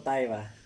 Taij mas.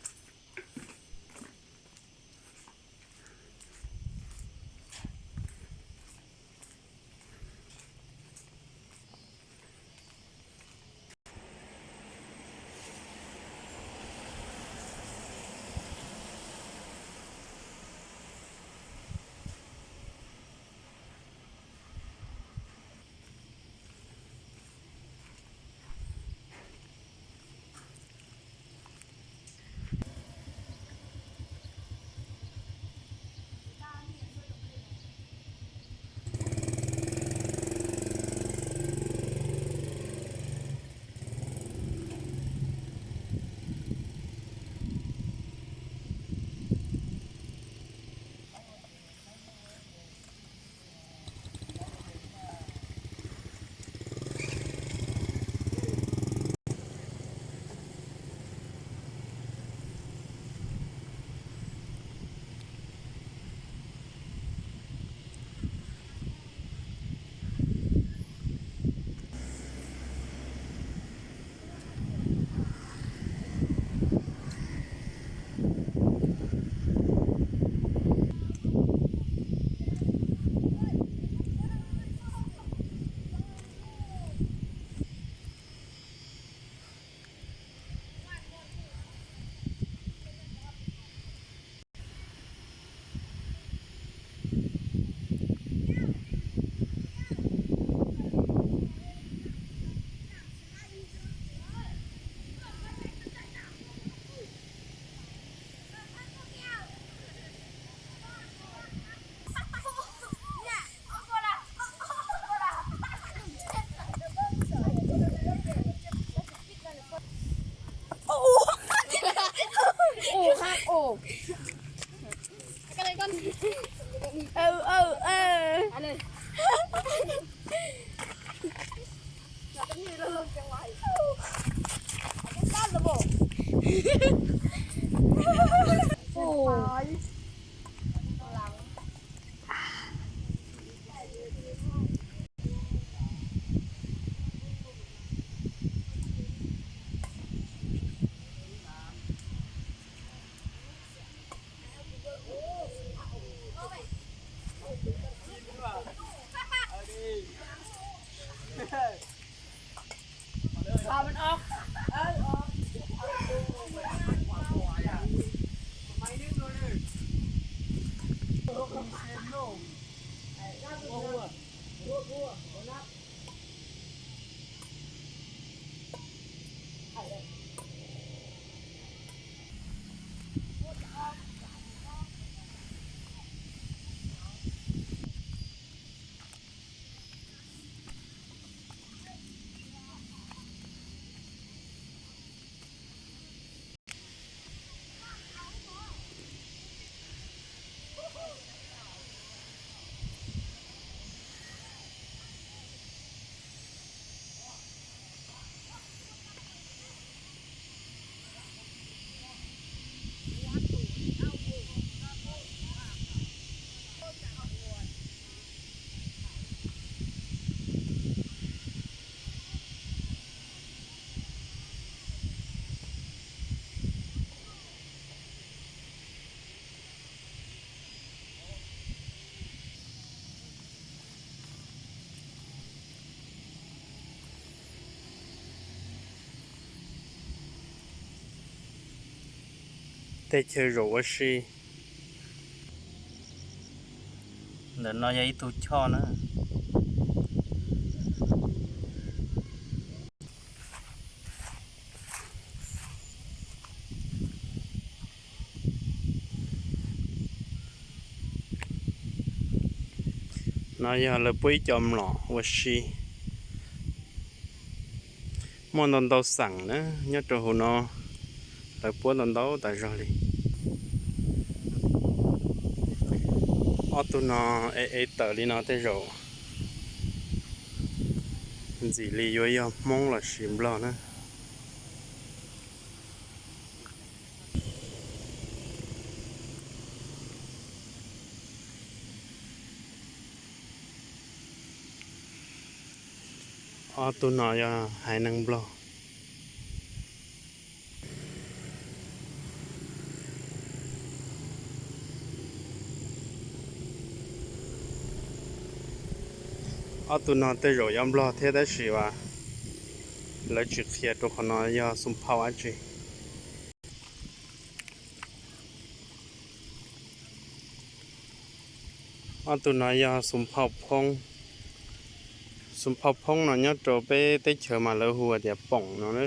Teb chaws zaum ua si. Ntawm no yog ib tug choj na. No yog lawv puab ib co mlom ua si. Muaj ntau ntau xeem na, nyob rau hauv no lawv puab ntau ntau tas zog li. Ob tug no ev ev tawm li no tej zaum ntxim li yuav yog Hmoob los sis Nplog na. Ob tug no yog haiv neeg Nplog. Ob tug no tej zaum yog nplog thiab tab sis as lawv tsis qhia rau qhov no yog xoo phauj dab tsi. Ob tug no yog xoo phauj phoob. Xoo phauj phoob no nyob rau peb teb chaws mas lawv hu tias poom no na.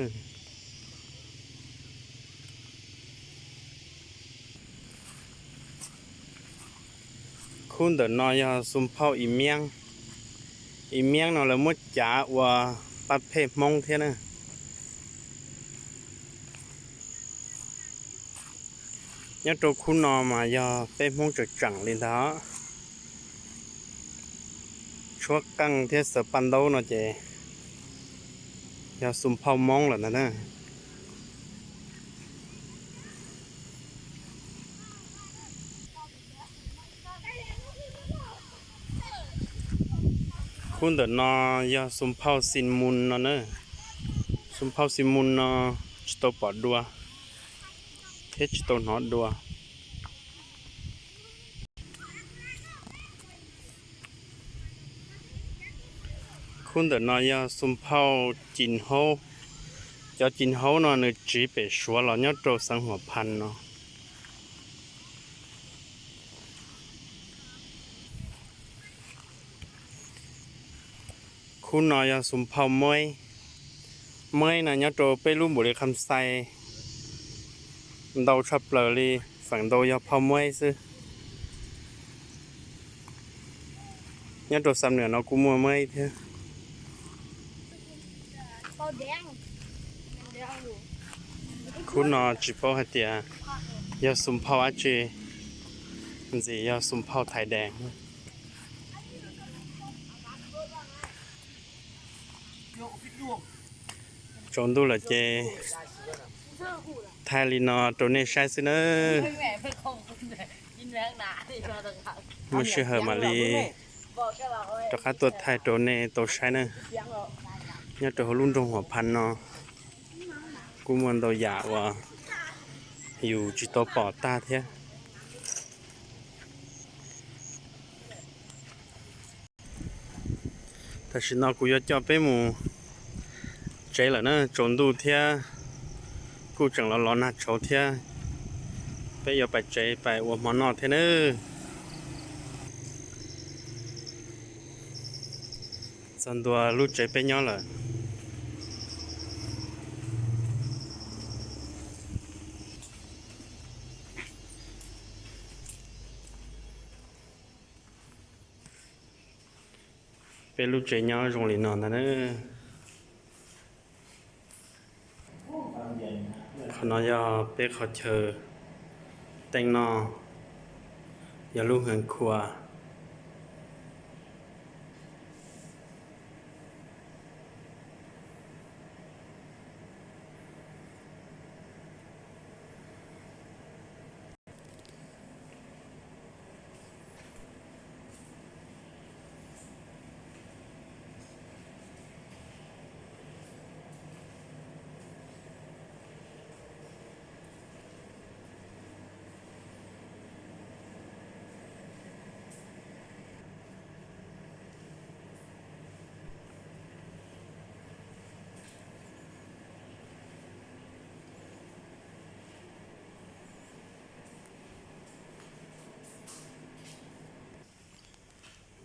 Khub ntawm no yog xoo phauj i miab. I miab no lawv muab cav ua paj phej Hmoob thiab na. Nyob rau khub no mas yog peb Hmoob tseem tseem li ntag. Tshuab qeej thiab xaws paj ntaub no ces yog xoo phauj Moob lawm ntag na. Khub ntawm no yog xoo phauj xi mus no na. Xoo phauj xi mus no tsis tau pom dua thiab tsis tau hnov dua. Khub ntawm no yog xoo phauj cim haub. Cov cim haub no nws tsiv pem Suav los nyob rau xeev Huam Phas no. Khub no yog xoo phauj mueb. Mueb no nyob rau peb lub npaum li Kham Xais ntau tshaj plaws li, feem ntau yog phauj mueb xwb. Nyob rau Xam Nuam no kuj muaj mueb thiab. Khub no tsis paub hais tias yog xoo phauj dab tsi, ntxim yog xoo phauj Thaiv Dees. Tsaus ntuj lawm ces thaij li no rau nej saib xwb nawb. Muaj sij hawm mam li rov qab tuaj thaij rau nej tau saib nawb. Nyob rau hauv lub nroog Huam Phas no kuj muaj ntau yam uas yus tsis tau pom tag thiab. Tam sim no kuv yuav coj peb mus tsev lawm na, tsaus ntuj thiab kuj tseem los los nag tshauv thiab. Peb yuav pais tsev pais ua hmo noj thiab nawb. Txog ntua lub tsev peb nyob lawm. Peb lub tsev nyob zoo li no ntag na. Qhov no yog peb qhov chaw teeb noj, yog lub hwv khua.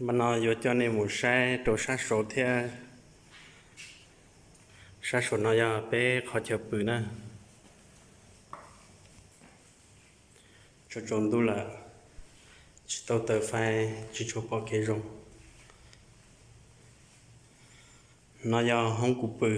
Mas no yuav coj nej mus saib rau sab saud thiab. Sab saud no yog peb qhov chaw pw na. Tsaus tsaus ntuj lawm, tsis tau taws fais tsis tshua pom kev zoo. No yog hoob kuv pw.